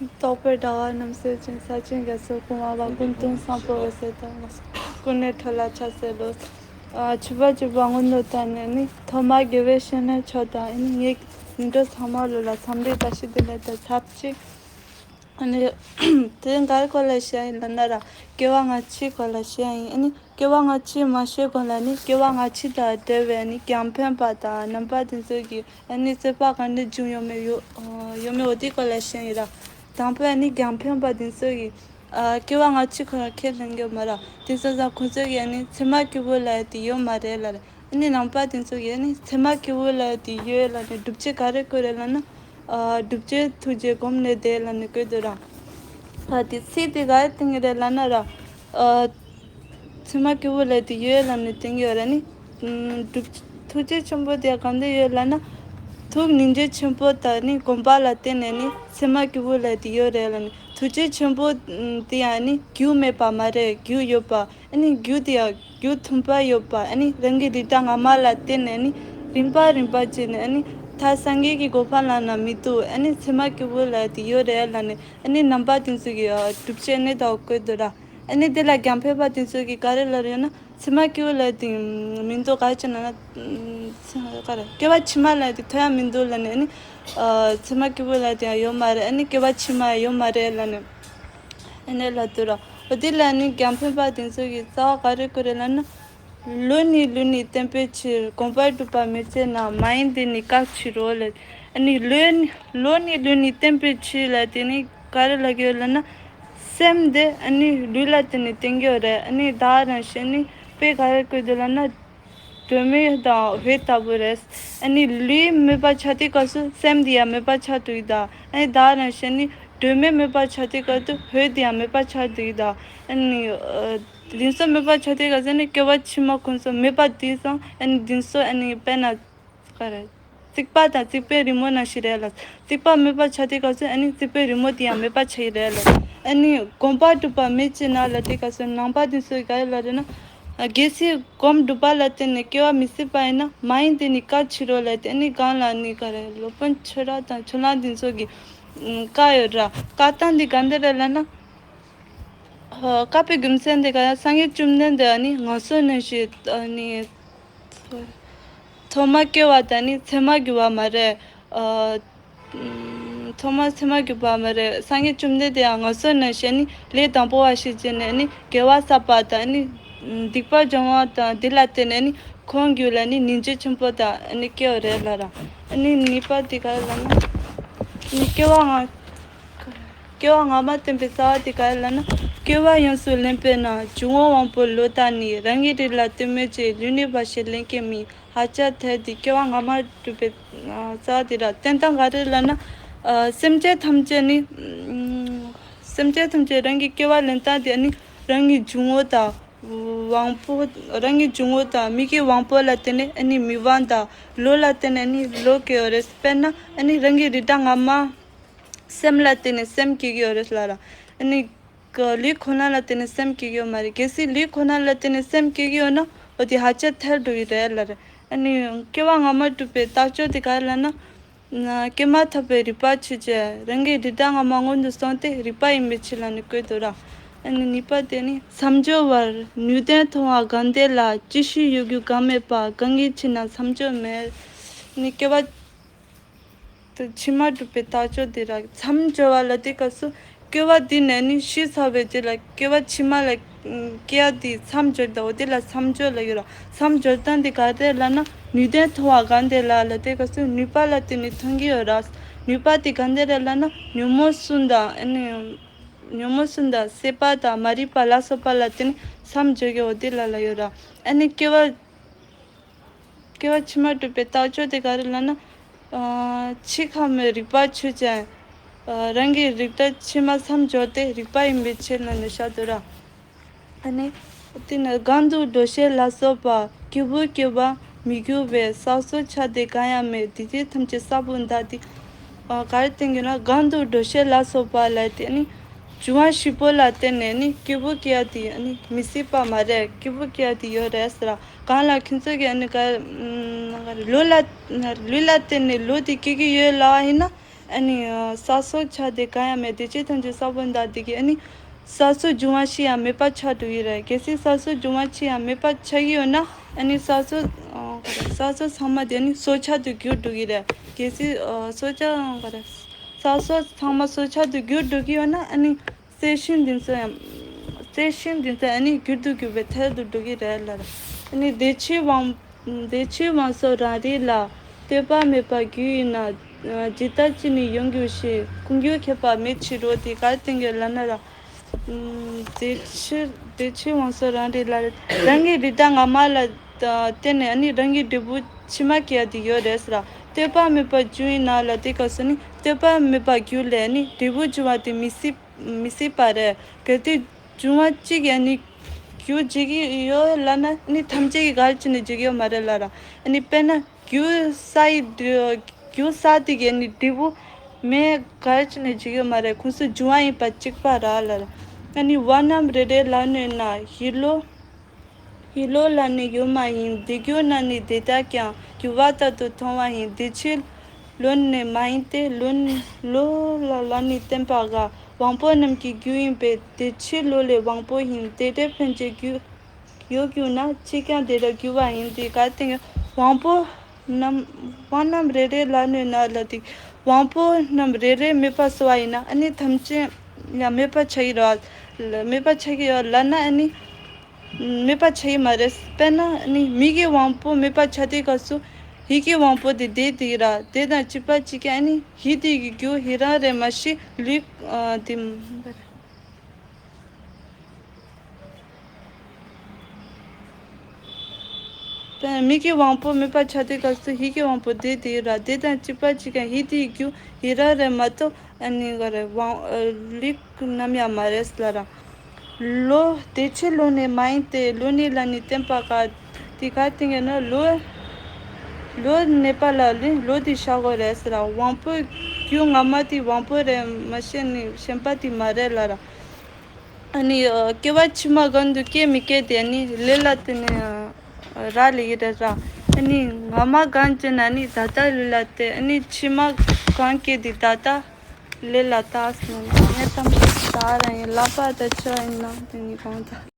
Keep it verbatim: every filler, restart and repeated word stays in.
རྟོགས་པའི་དྲ་བ་རྣམ་གསལ་ཅན། ས་ཆེན་རྒྱ་མཚོའི་ཀུན་དབང་པ། ཀུན་སྟོང་སངས་རྒྱས་འོད་ཟེར་དང་། ཀུན་ནས་འཕྲོ་ལ་ཕྱག་འཚལ་ལོ། ཨ་མཆོད་པ་བརྗོད་པ་སྔོན་དུ་བཏང་ནས་ནི། ཐོག་མར་དགེ་བའི་བཤེས་གཉེན་མཆོག་དང་། ཨ་ནི་ངའི་ཡིད་འགྲོ་ཚང་མ་ལོ་ལ་འཚམས་འདྲི་བཀྲ་ཤིས་བདེ་ལེགས་དང་ཆབས་ཅིག་ཨ་ནི་དེ་ག་རེ་སྐོར་ལ་བཤད་ཡིན་ལབ་ན་ར། སྐྱེ་བ་སྔ་ཕྱིའི་སྐོར་ལ་བཤད་ཡིན། ཨ་ནི་སྐྱེ་བ་སྔ་ཕྱི་མ་ཤེས་གོང་ལ་ནི། སྐྱེ་བ་སྔ་ཕྱི་དང་འབྲེལ་བའི་ནི་རྒྱང་འཕེན་པ་དང་རྣམ་པ་དེ་ཚོ་གི་ཨ་ནི་རྩོད་པ་ག་འདྲ་བྱུང་ཡོད་མེད་ཡོད་ཡོད་མེད་འོ་དེའི་སྐོར་ལ་བཤད་ཡིན་ར། དང་པོ་ཨ་ནི་རྒྱང་འཕེན་པ་དེ་ཚོ་གི་ཨ་སྐྱེ་བ་སྔ་ཕྱི་ཁོ་རང་ཁས་ལེན་གྱི་ཡོད་མ་ར། དེ་ཚོ་ཙང་ཁོ་ཚོ་གི་ཨ་ནི་ཚད་མ་སྐྱེས་བུ་ལབ་ཡ་དེ་ཡོད་མ་རེད་ལབ་ར། ཨ་ནི་ནང་པ་དེ་ཚོ་གི་ཨ་ནི་ཚད་མ་སྐྱེས་བུ་ལབ་ཡ་དེ་ཡོད་ལབ་ནས་སྒྲུབ་བྱེད་ག་རེ་བཀོད་རེད་ལབ་ན། ཨ་སྒྲུབ་བྱེད་ཐུགས་རྗེ་བསྒོམས་ནས་བསྡད་ལབ་ནས་བཀོད་འདུག་ར། ཨ་དེ་ཚིག་དེ་ག་རེ་བསྟན་གྱི་རེད་ལབ་ན་ར། ཨ་ཚད་མ་སྐྱེས་བུ་ལབ་དེ་ཡོད་ལབ་ནས་བསྟན་གྱི་ཡོད་ར་ནི། ཨ་སྒྲུབ་ཐུགས་རྗེ་ཆེན་པོ་དེ་གང་འདྲ་ཡོད་ལབ་ན། ཐུགས་སྙིང་རྗེ་ཆེན་པོ་དང་ནི་སྒོམ་པ་ལ་བརྟེན་ནས་ནི་ཚད་མ་སྐྱེས་བུ་ལབ་དེ་ཡོད་རེད་ལབ་ནི། ཐུགས་རྗེ་ཆེན་པོ་དེ་ཡང་ནི་རྒྱུ་མེད་པ་མ་རེད། རྒྱུ་ཡོད་པ། ཨ་ནི་རྒྱུ་དེ་ཡང་རྒྱུ་མཐུན་པ་ཡོད་པ། ཨ་ནི་རང་གི་རིགས་འདྲ་སྔ་མ་ལ་བརྟེན་ནས་ནི་རིམ་པ་རིམ་པ་བྱས་ནས། ཨ་ནི་ད་སངས་རྒྱས་ཀྱི་གོ་འཕང་ལ་ན་མི་འདུག་ཨ་ནི་ཚད་མ་སྐྱེས་བུ་ལབ་དེ་ཡོད་རེད་ལབ་ནས། ཨ་ནི་ནང་པ་དེ་ཚོ་གི་ཨ་སྒྲུབ་བྱེད་ནི་ད་བཀོད་འདུག་ར། ཨ་ནི་དེ་ལ་རྒྱང་འཕེན་པ་དེ་ཚོ་གི་ག་རེ་ལབ་རེད་ན། ཚད་མ་སྐྱེས་བུ་ལབ་དེ་མི་འདུག་ག་ཅི་ན་ན། ག་རེ། སྐྱེ་བ་ཕྱི་མ་ལབ་དེ་ཐོན་ཡ་མི་འདུག་ལབ་ནས། ཨ་ནི་ཨ་ཚད་མ་སྐྱེས་བུ་ལབ་དེ་ཡང་ཡོད་མ་རེད། ཨ་ནི་སྐྱེ་བ་ཕྱི་མ་ཡང་ཡོད་མ་རེད་ལབ་ནས། ཨ་ནི་ལབ་འདུག་ར། འོ་དེ་ལ་ནི་རྒྱང་འཕེན་པ་དེ་ཚོ་གི་རྩ་བ་ག་རེ་བཀོད་རེད་ལབ་ན། ལུས་ནི་ལུས་ནི་བརྟན་པའི་ཕྱིར། གོམས་པས་གྲུབ་པ་མི་བརྩེ་ན། མ་ཡིན་དེ་ནི་སྐབས་ཕྱི་རོལ་ལས། ཨ་ནི་ལུས་ནི་ལུས་ནི་ལུས་ནི་བརྟན་པའི་ཕྱིར་ལབ་དེ་ནི་ག་རེ་ལབ་ཀྱི་ཡོད་ལབ་ན། སེམས་དེ་ཨ་ནི་ལུས་ལ་བརྟེན་ནས་བརྟན་གྱི་ཡོད་རེད། ཨ་ནི་བདག་རང་བཞིན་ནི་དཔེ་ག་རེ་བཀོད་འདུག་ལབ་ན། སྒྲོན་མེ་དང་འོད་ལྟ་བུ་རེད། ཨ་ནི་ལུས་མེད་པ་ཆགས་དུས་སྐབས་སུ་སེམས་དེ་ཡང་མེད་པ་ཆགས་འགྲོ་གི་འདུག་ཨ་ནི་བདག་རང་བཞིན་ནི་སྒྲོན་མེ་མེད་པ་ཆགས་དུས་སྐབས་སུ་འོད་དེ་ཡང་མེད་པ་ཆགས་འགྲོ་གི་འདུག་ཨ་ནི་ཨ་དེ་ཚོ་མེད་པ་ཆགས་དུས་སྐབས་སུ་ནི་སྐྱེ་བ་ཕྱི་མ་ཁོང་ཚོ་མེད་པ་དེ་སོང་། ཨ་ནི་དེ་ཚོ་ཨ་ནི་དཔེར་ན་ག་རེ། རྩིག་པ་དང་རྩིག་པའི་རི་མོ་ནང་བཞིན་རེད་ལ། རྩིག་པ་མེད་པ་ཆགས་དུས་སྐབས་སུ་ཨ་ནི་རྩིག་པའི་རི་མོ་དེ་ཡང་མེད་པ་ཆགས་ཀྱི་རེད་ལ། ཨ་ནི་གོམས་པས་གྲུབ་པ་མི་བརྩེ་ན་ལབ་དུས་སྐབས་སུ་ནང་པ་དེ་ཚོས་ག་རེ་ལབ་རེད་ན། གལ་སྲིད་གོམས་གྲུབ་པ་ལ་བརྟེན་ནས་སྐྱེ་བ་མི་སྲིད་པ་ཡིན་ན། མ་ཡིན་དེ་ནི་སྐབས་ཕྱི་རོལ་ལས། དེ་ནི་གང་ལ་ནི་ག་རེ། སློབ་དཔོན་ཆོས་གྲགས་དང་ཆོས་གླང་དེ་ཚོ་གི་བཀའ་ཡོད་ར། བཀའ་ཐང་འདི་ག་འདི་རེད་ལབ་ན། ཨ་བཀའ་པོད་རྒྱུ་མཚན་དེ་ག་ཡང་སངས་རྒྱས་བཅོམ་ལྡན་འདས་ནི་ངན་སོང་གནས་ཤིང་ནི་ཐོག་མར་སྐྱེ་བ་དང་ནི་ཚད་མར་གྱུར་པ་མ་རེད། ཨ་ཐོག་མར་ཚད་མར་གྱུར་པ་མ་རེད། སངས་རྒྱས་བཅོམ་ལྡན་འདས་ཡང་ངན་སོང་གནས་ཤིང་ནི་ལས་དང་པོ་བ་ཞིག་བྱས་ནས་ནི་དགེ་བ་བསགས་པ་དང་ནི་སྡིག་པ་སྦྱང་བ་དང་། དེ་ལ་བརྟེན་ནས་ནི་ཁོང་རྒྱུད་ལ་ནི་སྙིང་རྗེ་ཆེན་པོ་དང་ནི་སྐྱེ་བ་རེད་ལབ་ར། ནི་གཉིས་པ་དེ་ག་རེ་ལབ་ན། ནི་སྐྱེ་བ་སྔ་སྐྱེ་བ་སྔ་མ་བསྟན་པའི་རྩ་བ་དེ་ག་རེ་ལབ་ན། སྐྱེ་བ་ཡོངས་སུ་ལེན་པས་ན། འབྱུང་བ་དབང་པོ་ལོག་ལྟ་ནི། རང་གི་རིགས་ལ་ལྟོས་མེད་ཅིང་། ལུས་ནི་བར་ཆད་ལེན་མཁས་མིན། ཧ་ཅང་ཐལ། དེ་སྐྱེ་བ་སྔ་མ་སྒྲུབ་པའི་རྩ་བ་དེ་ར། བསྟན་སྟངས་ག་རེ་ལབ་ན། སེམས་ཅན་ཐམས་ཅད་ནི་སེམས་ཅན་ཐམས་ཅད་རང་གི་སྐྱེ་བ་ལེན་སྟངས་དེ་ནི་རང་གི་འབྱུང་བ་དང་དབང་པོ། རང་གི་འབྱུང་བ་དང་མིག་གི་དབང་པོ་ལ་བརྟེན་ནས་ནི་མིག་དབང་དང་། ལུས་ལ་བརྟེན་ནས་ནི་ལུས་སྐྱེ་བ་རེད། དཔེར་ན་ནི་རང་གི་རིགས་འདྲ་སྔ་མ། སེམས་ལ་བརྟེན་ནས་སེམས་སྐྱེ་གི་ཡོད་རེད་ལབ་ར། ཨ་ནི་ལུས་ཁོ་ན་ལ་བརྟེན་ནས་སེམས་སྐྱེ་གི་ཡོད་མ་རེད། གལ་སྲིད་ལུས་ཁོ་ན་ལ་བརྟེན་ནས་སེམས་སྐྱེ་གི་ཡོད་ན། འོ་དེ་ཧ་ཅང་ཐལ་འགྲོ་གི་རེད་ལབ་ར། ཨ་ནི་སྐྱེ་བ་སྔ་མ་སྒྲུབ་པའི་རྟགས་སྦྱོར་དེ་ག་རེ་ལབ་ན། སྐྱེས་མ་ཐག་པའི་རིག་པ་ཆོས་ཅན། རང་གི་རིགས་འདྲ་སྔ་མ་སྔོན་དུ་སོང་སྟེ་རིག་པ་ཡིན་པའི་ཕྱིར་ལབ་ནས་བཀོད་འདུག་ར། ཨ་ནི་གཉིས་པ་དེ་ནི་མཚམས་སྦྱོར་བར། ནུས་ལྡན་མཐོང་བ་གང་དེ་ལ། ཅི་ཞིག་ཡོད་རྒུ་གང་མེད་པ། གང་གི་ཕྱིར་ན་མཚམས་སྦྱོར་མེད། ནི་སྐྱེ་བ་དེ་ཕྱི་མ་སྒྲུབ་པའི་རྟགས་སྦྱོར་དེ་ར། མཚམས་སྦྱོར་བ་ལ་དེ་སྐབས་སུ་སྐྱེ་བ་འདི་ནས་ནི་ཤི་ཚར་བའི་རྗེས་ལ་སྐྱེ་བ་ཕྱི་མ་ལ་སྐྱེ་ཡ་དེ་མཚམས་སྦྱོར་དང་། འོ་དེ་ལ་མཚམས་སྦྱོར་ལབ་ཡོད་ར། མཚམས་སྦྱོར་སྟངས་དེ་ག་རེ་ལབ་ན། ནུས་ལྡན་མཐོང་བ་གང་དེ་ལ་ལ་དེ་སྐབས་སུ་ནུས་པ་ལ་བརྟེན་ནས་མཐོང་གི་ཡོད་ར། ནུས་པ་དེ་གང་དེ་རེད་ལབ་ན། ཉོན་མོངས་གསུམ་དང་ཨ་ནི་ཉོན་མོངས་གསུམ་དང་སྲེད་པ་དང་མ་རིག་པ་ལ་སོགས་པ་ལ་བརྟེན་ནས་མཚམས་སྦྱོར་གྱི། འོ་དེ་ལ་ལབ་ཡོད་ར། ཨ་ནི་སྐྱེ་བ་སྐྱེ་བ་ཕྱི་མ་སྒྲུབ་པའི་རྟགས་སྦྱོར་དེ་ག་རེ་ལབ་ན། ཨ་འཆི་ཁ་མེད་རིག་པ་ཆོས་ཅན། ཨ་རང་གི་རིགས་འདྲ་ཕྱི་མ་མཚམས་སྦྱོར་ཏེ་རིག་པ་ཡིན་པའི་ཕྱིར་ལབ་ནས་བཤད་འདུག་ར། ཨ་ནི་དེ་ནི་གང་དུ་འགྲོ་ཤེས་ལ་སོགས་པ། སྐྱེས་བུ་སྐྱེ་བར་མི་འགྱུར་བའི། བསགས་སོགས་ཆ་དེ་གང་ཡང་མེད། དེ་དུས་ཐམས་ཅད་བསགས་པ་འདྲ་སྟེ། ཨ་ག་རེ་བསྟན་གྱི་ན། གང་དུ་འགྲོ་ཤེས་ལ་སོགས་པ་ལབ་དེ་ནི། འབྱུང་བ་བཞི་པོ་ལ་བརྟེན་ནས་ནི་སྐྱེས་བུ་སྐྱེ་ཡ་དེ་ནི་མི་སྲིད་པ་མ་རེད། སྐྱེས་བུ་སྐྱེ་ཡ་དེ་ཡོད་རེད་ཟེར་ར། གང་ལ་ཁྱེད་ཚོ་གི་ཨ་ནི་ག་ལུས་ལ་ལུས་ལ་བརྟེན་ནས་ལུས་དེ་སྐྱེ་གི་ཡོད་ལབ་པ་ཡིན་ན། ཨ་ནི་ས་སྲོག་ཆགས་ཏེ་གང་ཡང་མེད། དེ་ཅི་ཐམས་ཅད་ས་བོན་དང་དེ་གི་ཨ་ནི་ས་སྲོག་འབྱུང་བ་ཞིག་ཡང་མེད་པ་ཆགས་འགྲོ་གི་རེད། གལ་སྲིད་ས་སྲོག་འབྱུང་བ་ཅི་ཡང་མེད་པ་ཆགས་ཀྱི་ཡོད་ན་ཨ་ནི་ས་སྲོག་ས་སྲོག་ཚང་མ་དེ་ཨ་ནི་སྲོག་ཆགས་དུ་གྱུར་འགྲོ་གི་རེད། གལ་སྲིད་སྲོག་ཆགས་ས་སྲོག་ཚང་མ་སྲོག་ཆགས་དུ་གྱུར་འགྲོ་གི་ཡོད་ན་ཨ་ནི་རྩི་ཤིང་འདི་ཚོ་ཡང་རྩི་ཤིང་འདི་ཚོ་ཨ་ནི་འགྱུར་དུ་འགྱུར་བའི་ཐད་དུ་འགྲོ་གི་རེད་ལ། ཨ་ནི་བདེ་ཆེན་དབང་བདེ་ཆེན་དབང་སོགས་རང་རིག་ལ། ལྟོས་པ་མེད་པར་རྒྱུ་ཡིན་ན། ཇི་ལྟར་ཅི་ནས་ཡོང་གྱུར་ཞེས། ཀུན་གྱིས་ཁྱབ་པ་མེད་ཕྱིར་རོ། དེ་ག་རེ་བསྟན་གྱི་ལབ་ན་ར། བདེ་ཆེན་བདེ་ཆེན་དབང་སོགས་རང་རིག་ལ། རང་གི་རིགས་འདྲ་སྔ་མ་ལ་བརྟེན་ནས་ཨ་ནི་རང་གི་འབྲས་བུ་ཕྱི་མ་སྐྱེ་ཡ་དེ་ཡོད་རེད་ཟེར་ལ། ལྟོས་པ་མེད་པར་རྒྱུ་ཡིན་ན་ལ་དེ་སྐབས་སུ་ནི་ལྟོས་པ་མེད་པར་རྒྱུ་ལས་ནི་འབྲས་བུ་འབྱུང་བ་དེ་མི་སྲིད་མི་སྲིད་པ་རེད། གལ་ཏེ་འབྱུང་བ་གཅིག་ཡང་ནི་རྒྱུ་འབྱེད་ཀྱི་ཡོད་ལབ་ན་ནི་ཐམས་ཅད་ཀྱིས་ག་རེ་བྱས་ནས་འབྱེད་ཀྱི་ཡོད་མ་རེད་ལ་ར། ཨ་ནི་དཔེར་ན་རྒྱུ་ས་ཡི་རྒྱུ་ས་དེ་གའི་ནི་འབྲས་བུ་མེ་ག་རེ་བྱས་ནས་འབྱེད་ཀྱི་ཡོད་མ་རེད། ཁོངས་སུ་འབྱུང་བ་ཡིན་པ་གཅིག་པ་ར་ལ་ར། ཨ་ནི་བ་རྣམས་རེ་རེ་ལ་གནོད་ན། ཡིད་བློ་ཡིད་བློ་ལ་ནི་ཡོད་མ་ཡིན། དེ་གྱུར་ན་ནི་དེ་དག་ཀྱང་། གྱུར་པ་ལྟར་དུ་མཐོང་བ་ཡིན། དེ་ཕྱིར་བློ་ནི་མ་ཡིན་ཏེ། བློ་བློ་ལ་ལ་ནི་བརྟེན་པ་དགའ། དབང་པོ་རྣམས་ཀྱི་རྒྱུ་ཡིན་པས། དེ་ཕྱིར་བློ་ལས་དབང་པོ་ཡིན། དེ་འདྲའི་ཕན་བྱེད་རྒྱུ་ཡོད་གྱུར་ན། ཕྱིས་ཀྱང་དེ་འདྲ་གྱུར་པ་ཡིན། དེ་ག་དེ་དབང་པོ་རྣམས་དབང་རྣམས་རེ་རེ་ལ་གནོད་ན་ལ་དེ་དབང་པོ་རྣམས་རེ་རེ་མེད་པ་བཟོ་བ་ཡིན་ན་ཨ་ནི་ཐམས་ཅད་ཡང་མེད་པ་ཆགས་ཀྱི་རེད་བ། མེད་པ་ཆགས་ཀྱི་ཡོད་ལབ་ན་ཨ་ནི། མེད་པ་ཆགས་ཀྱི་མ་རེད། དཔེར་ན་ནི་མིག་གི་དབང་པོ་མེད་པ་ཆགས་དུས་སྐབས་སུ་ཡིད་ཀྱི་དབང་པོ་དེ་བདེ་དེ་ར་དེ་དང་གཅིག་པ་གཅིག་ཀྱང་ནི་ཡིད་དེ་གི་རྒྱུ་ཡི་རང་རེད་མ་གཞི་ལུས་དེ་དཔེར་ན་མིག་གི་དབང་པོ་མེད་པ་ཆགས་དུས་སྐབས་སུ་ཡིད་ཀྱི་དབང་པོ་བདེ་དེ་ར་དེ་དང་གཅིག་པ་གཅིག་ཀྱང་ཡིད་དེ་གི་རྒྱུ་ཡི་རང་རེད་མ་གཏོགས། ཨ་ནི་ག་རེ་དབང་ལུས་ནམ་ཡང་མ་རེད་ལ་ར། བློ་དེ་ཕྱིར་བློ་ནི་མ་ཡིན་ཏེ། བློ་ནི་ལ་ནི་བརྟེན་པ་དགའ། དེ་ག་དེ་ཡིན་ན་བློ་བློ་གནས་པ་ལ་ལུས་བློ་དེ་བཞག་དགོས་རེད་ཟེར་ར། དབང་པོ་རྒྱུ་སྔ་མ་དེ་དབང་པོ་རེད་མ་གཞི་ནི་གཞན་པ་དེ་མ་རེད་ལ་ར། ཨ་ནི་སྐྱེ་བ་ཕྱི་མ་གང་དུ་སྐྱེ་མི་སྐྱེ་དེ་ནི་ལས་ལ་བརྟེན་ནས་རག་ལས་ཀྱི་རེད་ར། ཨ་ནི་སྔ་མ་གང་སྐྱེ་ན་ནི་ད་ལྟ་ལས་ལ་བརྟེན། ཨ་ནི་ཕྱི་མ་གང་སྐྱེ་དེ་ད་ལྟ་ལས་ལ་བརྟེན་ཟེར་ནས་ངས་གཏམ་དེ་ད་རང་ཡིན་ལག་པ་ད་ཆོ་ཡིན་ན་དེ་ནི་གང་ལྟར།